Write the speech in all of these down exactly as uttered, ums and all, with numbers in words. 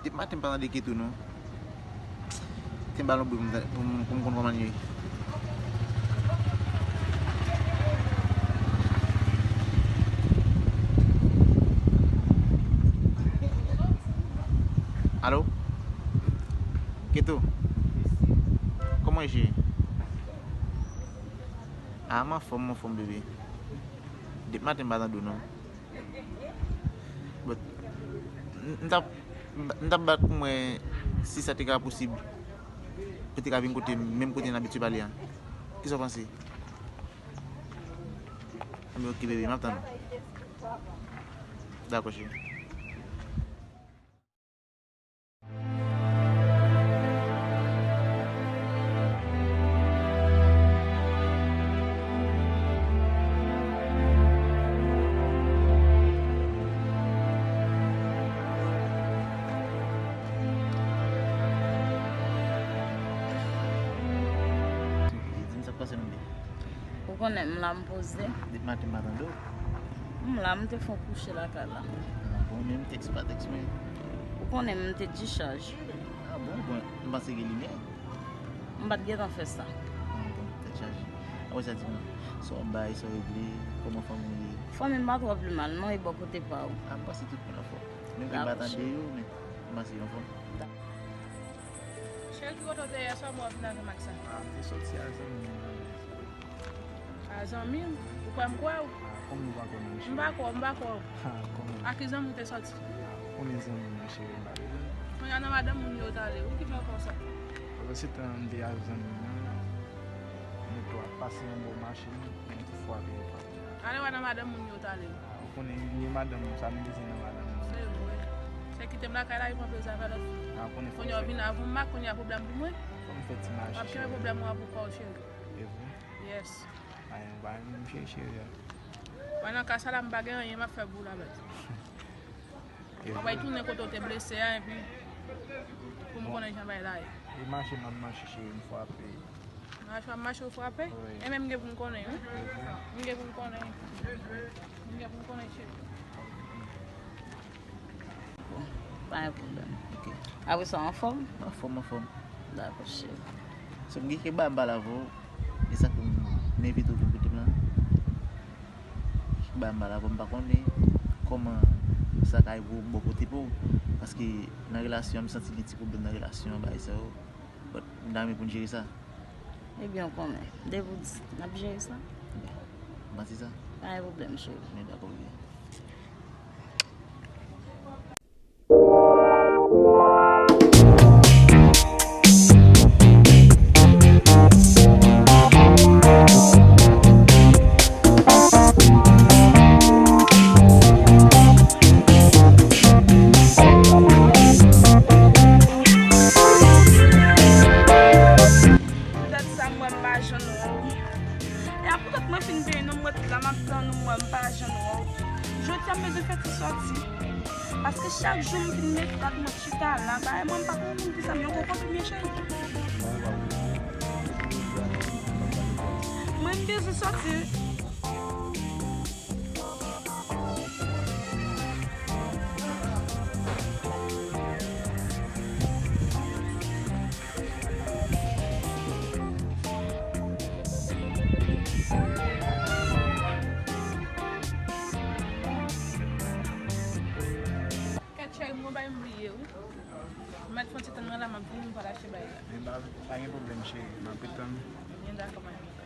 Depi maten m pa tande Ketou non. Te ba l yon bri pou m, pou m, pou m konn kòman l ye. Alo? Ketou? Kòman w ye? Ah, m anfòm, m anfòm, bebe. Depi maten m pa tande w non. But, m, m t ap, m t ap bat pou m wè si sa te ka posib. Pou te ka vin kote m, menm kote n abitye pale a. Kisa w panse? Anben, ok, bebe, m ap tann ou. Dakò, cheri. Di m sa k pase non, bebe. Ou konnen m la m poze. Depi maten m pa tande w. M la m te fè yon kouche lakay la. Ah bon, men m tèks ou pa tèks mwen. Ou konnen m te dichaj. Ah bon, bon, m panse gen limyè. M pa t gentan fè sa. Ah bon, tèt chaje. Apre sa di m, sa w ap bay, sa w regle, kòman fanmi w ye? Fanmi m pa twò pi mal non, e bò kote pa w? Ah, m panse tout moun anfòm. Menm ke m pa tande yo, men m panse yo anfòm. Cheri, ki kote w te ye yè swa pou w vin avè m ak sa? Ah, m te sòti a zanmi m nan. A zanmi m? Ou kwè m kwè w? Ah, kòman ou pa kwè m, cheri? M pa kwè w, m pa kwè w. Ah, kòman? A ki zanmi w te sòti? Ah, ou konnen zanmi m nan, cheri, m pa bezwen. Kounye a nan madanm moun yo w t ale wi, ki fè w konsa. Pandan se tan m te ak zanmi m nan, moto ap pase anba w machin, mwen tou frape yon pa. Ale wè nan madanm moun yo w t ale. Ah, ou konnen li e madanm mwen, sa nou bezwen nan madanm mwen. Se vre. Se kite m lakay la, epi w anpe sa fè lòt fi. Ah, ou konnen fò m fè. Kounye a w vin avè m, kounye a pwoblèm pou mwen. Fò m fè ti mache, cheri. W ap kenbe pwoblèm ou a pou kò w, cheri. E vre? Yes. Ay, ou pa renmen m, cheri, cheri a. Mwen nan ka sa la, m pa gen anyen m ap fè pou w la, bèt. E vre? Mwen pral tounen kote w te blese a, epi pou m konnen jan bagay la ye. E mache m ap mache, cheri, m frape. Mache w ap mache, w frape? Wi. E men m gen pou m konnen, wi. E vre? M gen pou m konnen. M gen pou m konnen, cheri. Bon, pa gen pwoblèm. Ok. Apre sa, w anfòm? Anfòm, anfòm. Dakò, cheri. So, m gen kèk bagay m pale avè w. E sa fè m envite w vin kote m la. Kèk bagay m pale avè w, m pa konnen kòman sa ka evolye bò kote pa w. Paske nan relasyon an, m santi gen ti pwoblèm nan relasyon an, bagay sa yo. But, m ta renmen pou n jere sa. Ebyen, w konnen. Depi w di, n ap jere sa. Ebyen, m panse sa. Pa gen pwoblèm, cheri. Men dakò, ok. Poutèt sa, m wè m pa jwenn wè w. E a poutèt mwen fin benyen non, m ret la, m ap tann ou, m wè m pa jwenn wè w. Jodi a, m bezwen fè ti sòti. Paske chak jou m fin mete dat mwen chita la, bagay mwen, m pa konn kisa m, yon koko tou byen cheri. Mwen, m bezwen sòti. Kèt cheri, m gon bagay m bliye wi. M mèt fè yon ti tann nan la, m ap vini, m pral achte bagay la. Men pa, pa gen pwoblèm cheri, m ap ret tann ou. Byen dakò, pa gen pwoblèm.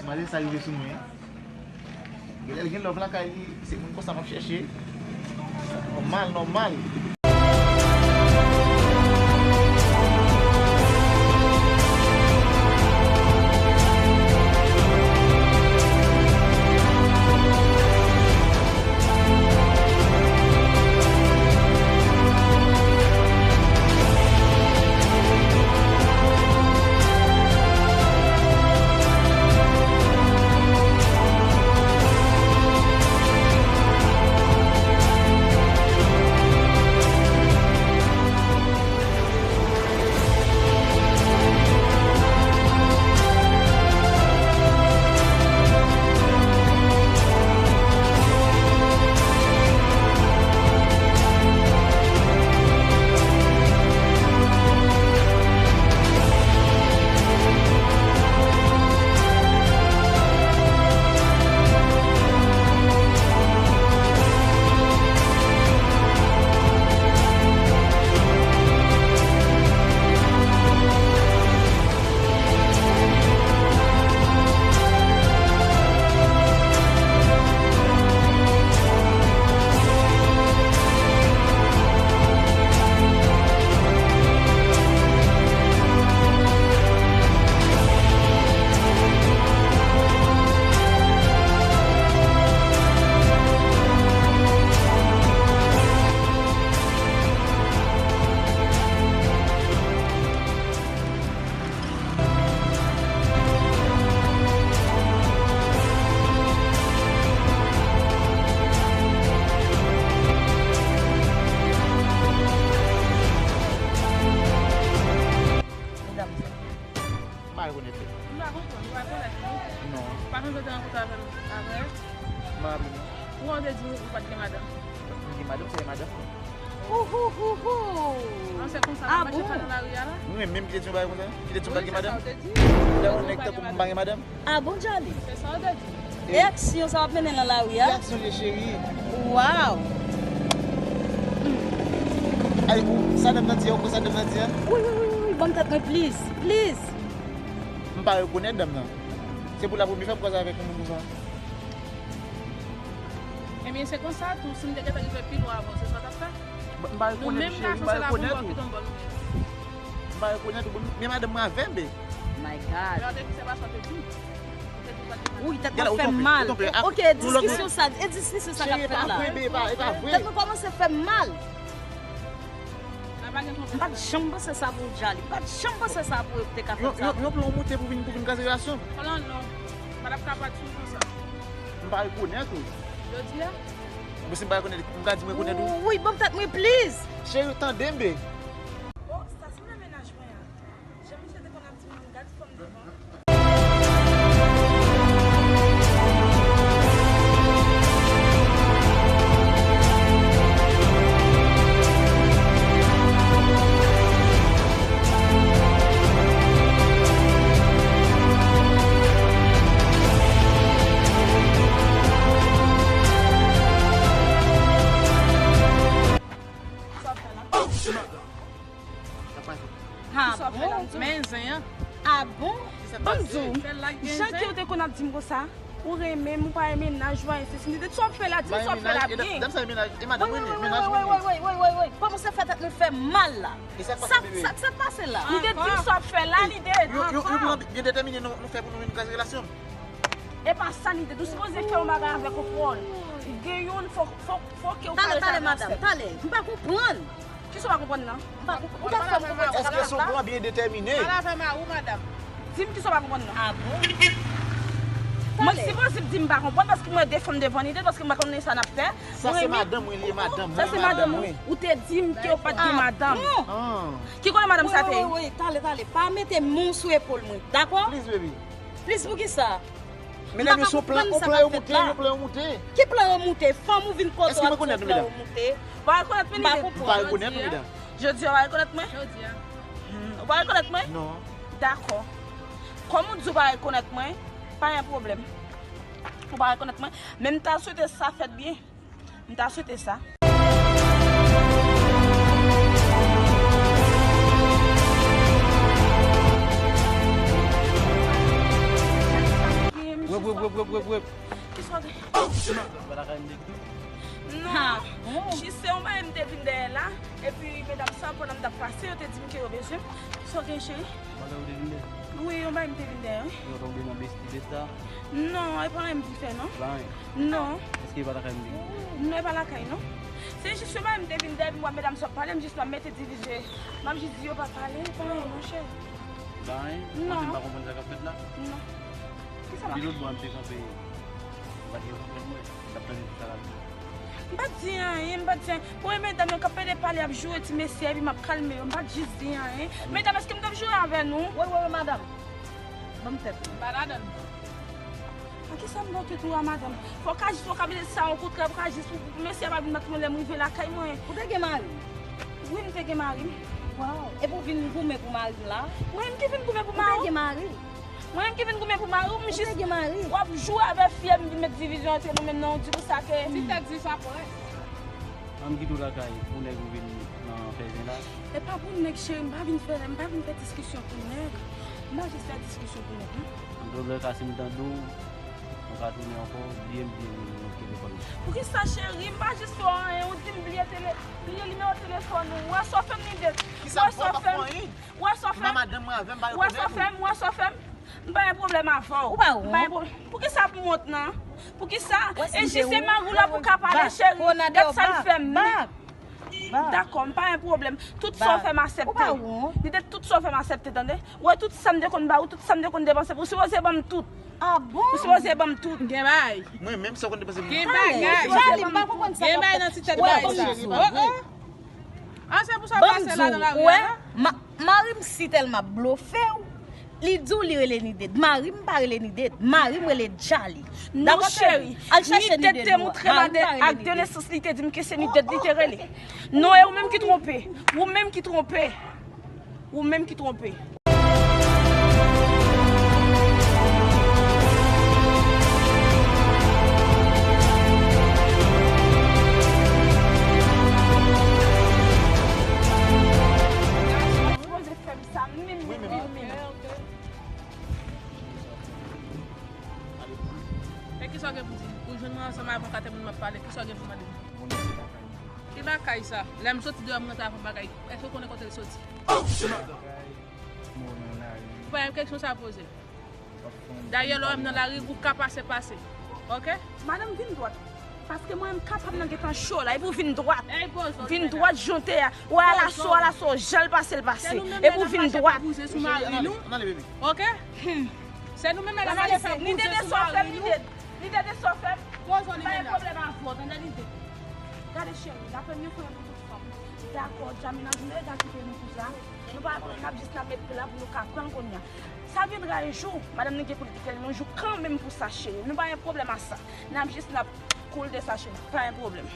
Manzè sa rive sou mwen an. Genlè l gen love lakay li, se moun konsa m ap chèche. Nòmal, nòmal. Medam sa. M pa rekonèt li. M pa konprann, ou pa rekonèt li? Non. Pa janm te rankontre avè l, avè l? M pa raple mwen. Ou wè w te di ou pa t gen madanm? M gen madanm, se madanm mwen. Ouhouhouhou! An, se konsa, ah, bon? Mache fè nan lari a la? Mwen menm ki te di yon bagay konsa? Ki te di m pa gen madanm? Wi, se sa w te di. Ou te wè yon nèg tankou m pa gen madanm? Ah bon, Djali? Se sa w te di. E aksyon sa w ap mennen nan lari a? Ki aksyon li ye, cheri? Waw! Ay, ou, sa dam nan di a, ou konn sa dam nan di a? Wi, wi, wi, wi, wi, ban m tèt mwen, please, please. M pa rekonèt dam nan. Se pou la premye fwa m kwaze avèk yon moun konsa. Ebyen, se konsa tou, si m te gentan rive pi lwen avan, se sa w t ap fè? M pa rekonèt, cheri, m pa rekonèt ou. Nou menm gason, se la pou n bò ki tonbe nou ye. M pa rekonèt ou, men madanm mwen avè m, be. My God. Lè w te di se pa sa w te di. Ou te di w pa t gen madanm. Wi, tèt mwen fè mal. Ok, diskisyon sa, e diskisyon sa k ap fèt la. Cheri, e pa vre, be, e pa, e pa vre. Tèt mwen kòmanse fè m mal. M pa t janm panse sa pou Djali. M pa t janm panse sa pou yo te ka fè sa. Yon, yon, yon plan w monte pou vin, pou vin kraze relasyon m. Plan non. M pa t ap ka pati sou konsa. M pa rekonèt ou. Jodi a? Bon, si m pa rekonèt, m ka di m rekonèt ou? Wi, ban m tèt mwen, please. Cheri, tande m, be. Oh, sa sanble mennaj mwen an. Jan misye te konn ap di m, gad fanm devan. Sa w ap fè la? Ha bon? Men zen an. Ah bon? Ban m di w, jan ke w te konn ap di m konsa, ou renmen m, ou pa renmen mennaj ou, anyen sesi, nèg, sa w ap fè la, di m sa w ap fè la byen. Dam sa e mennaj, e madanm mwen, mennaj mwen. Wi, wi, wi, wi, wi, wi, wi. Kòmanse fè tèt mwen fè mal la. E sa k pase, bebe? Sa, sa k pase la? Ou te di m sa w ap fè la, li de. Yon, yon, yon plan byen detèmine nou, nou fè pou nou vin kraze relasyon m. E pa sa li te di, ou sipoze fè yon bagay avèk yon pawòl. Ou gen youn, fò, fò, fò ke ou kare sa nan sèt. Talè, talè, madanm, talè. M pa konprann. Kisa w pa konprann nan? M pa konprann. Ou pa fè m konprann sa k ap fèt la? Èske se yon plan byen detèmine? Pale avè mari w, madanm. Di m kisa w pa konprann nan. Ah bon? Mwen sipoze di m pa konprann paske mwen de fanm devan li de, paske m pa konnen sa n ap fè. Sa se madanm mwen, li ye madanm mwen. Sa se madanm ou. Ou te di m ke w pa t gen madanm. Ah bon? Ki kote madanm sa te ye? Wi, wi, wi, wi, talè, talè. Pa mete men w sou epòl mwen, dakò? Please, baby. Please, poukisa? Medam yo se yon plan, yon plan yo moute, yon plan yo moute. Ki plan yo moute? Fanm ou vin kote w ap di yon plan yo moute. Ou pa rekonèt mwen, Lidé? M pa konprann. M pa rekonèt ou, medam. Jodi a, ou pa rekonèt mwen? Jodi a. Hmm, ou pa rekonèt mwen? Non. Dakò. Kòm ou di ou pa rekonèt mwen, pa gen pwoblèm. Ou pa rekonèt mwen, men m ta swete sa fèt byen. M ta swete sa. Wep, wep, wep, wep. Kisa w gen? Ou pa lakay m de tou? Non. Jis se yon bagay m te vin dèyè la. Epi medam sa, pandan m t ap pase, yo te di m ke yo bezwen m. Kisa w gen, cheri? Bagay ou te vin dèyè? Wi, yon bagay m te vin dèyè, wi. Yo tonbe nan besti de sa? Non, e pa anyen m vin fè, non. Pa anyen? Non. Èske e pa lakay m de tou? Non, e pa lakay, non. Se jis yon bagay m te vin dèyè, m wè medam sa ap pale, m jis pa mete divize. M ap jis di yo pa pale, e pa anyen, non, cheri. Pa anyen? Non. Ou di m pa konprann sa k ap fèt la? Non. Kisa m ap... Epi lòt bò a m te kanpe, ou pa t gen konprann mwen, m t ap tande tout sa l ap di. M pa t di anyen, m pa t di anyen. Ou wè medam yo k ap pede pale, ap joure ti mesye, epi m ap kalme yo, m pa t jis di anyen. Medam, èske m t ap joure avè nou? Wi, wi, wi, madanm. Ban m tèt ou. M pa ladann. A kisa m ba w tèt ou a, madanm? Fò w ka jis, fò w ka mete sa an kontrè, pou ka jis pou, pou mesye a pa vin bat mwen lè m rive lakay mwen. Ou te gen mari? Wi, m te gen mari m. Waw. Epi w vin goumen pou mari m la? Mwen menm ki vin goumen pou mari w? Ou te gen mari? Mwen menm ki vin goumen pou mari w, m jis... Ou te gen mari? W ap joure avè fi a, m vin met divizyon antre nou menm nan, w di konsa ke... Ti tèt di sa pran. An m kite w lakay pou nèg ou vin nan fè zen la. E pa pou nèg, cheri, m pa vin fè, m pa vin fè diskisyon pou nèg. M pa jis fè diskisyon pou nèg, non. An tout lè ka, si m tande w, ou ka tounen ankò, bliye m, bliye m, bliye m, bliye m. Poukisa, cheri? M pa jis fè w anyen, ou di m bliye tele-, bliye nimewo telefòn ou. Ou wè sa w fè m, Nidette? Ou wè sa w fè m? Ou wè sa w fè m? Ou wè sa w fè m? Ou wè sa w fè m? M pa gen pwoblèm avè w. Ou pa wont? M pa gen pwoblèm. Poukisa pou m wont, non? Poukisa? E jis se mari w la pou ka pale, cheri. Gad sa l fè m. Dakò, m pa gen pwoblèm. Tout sa w fè m aksepte. Ou pa wont? Nidette, tout sa w fè m aksepte, tande. Ou wè tout sa m te konn ba ou, tout sa m te konn depanse pou ou, sipoze ban m tout. Ah bon? Ou sipoze ban m tout. Gen bagay. Mwen menm sa w konn depanse pou mwen. Gen bagay. Charly, m pa konprann sa k ap fèt. Gen bagay nan ti tèt bagay sa. Oh, oh. Ah, se pou sa w pase la nan lari a la? Mari m si tèlman ap blofe w, li di w li rele Nidette. Mari m pa rele Nidette. Mari m rele Djali. Non, cheri. Al chache Nidette te moutre m ak de nesans, li te di m ke se Nidette li te rele. Non, e ou menm ki twonpe. Ou menm ki twonpe. Ou menm ki twonpe. Sipoze fè m sa menm, menm, menm, menm. E kisa w gen pou di? Ou jwenn mwen ansanm avè yon katè moun m ap pale, kisa w gen pou mande m? Ki lakay sa? Lè m soti deyò, m rantre avè yon bagay. Èske w konnen kote l soti? Ou pa menm kesyon sa poze. Dayè, lè w wè m nan lari, ou ka pase, pase. Oke? Madanm, vin dwat. Paske mwen, m kapab nan gentan cho la, epi w vin dwat. Vin dwat, jan w te ye a. Ou wè alaso, alaso, jan l pase, l pase. Epi w vin dwat. Oke? Se nou menm la mache fè bouze sou mari nou. Nidette, sa w fè m, Nidette. Nidette, sa w fè m. M pa gen pwoblèm avè w, tande, Nidette. Gade, cheri, la premye fwa pou tout fanm. Dakò, dja menaj nou deja kite nou pou sa. Nou pa pran, n ap jis n ap met pla pou nou ka pran l kounye a. Sa viendra un jour, madanm nou gen pou l kite l yon jou kanmenm pou sa, cheri. Nou pa gen pwoblèm a sa. N ap jis, n ap koul de sa, cheri. Pa gen pwoblèm.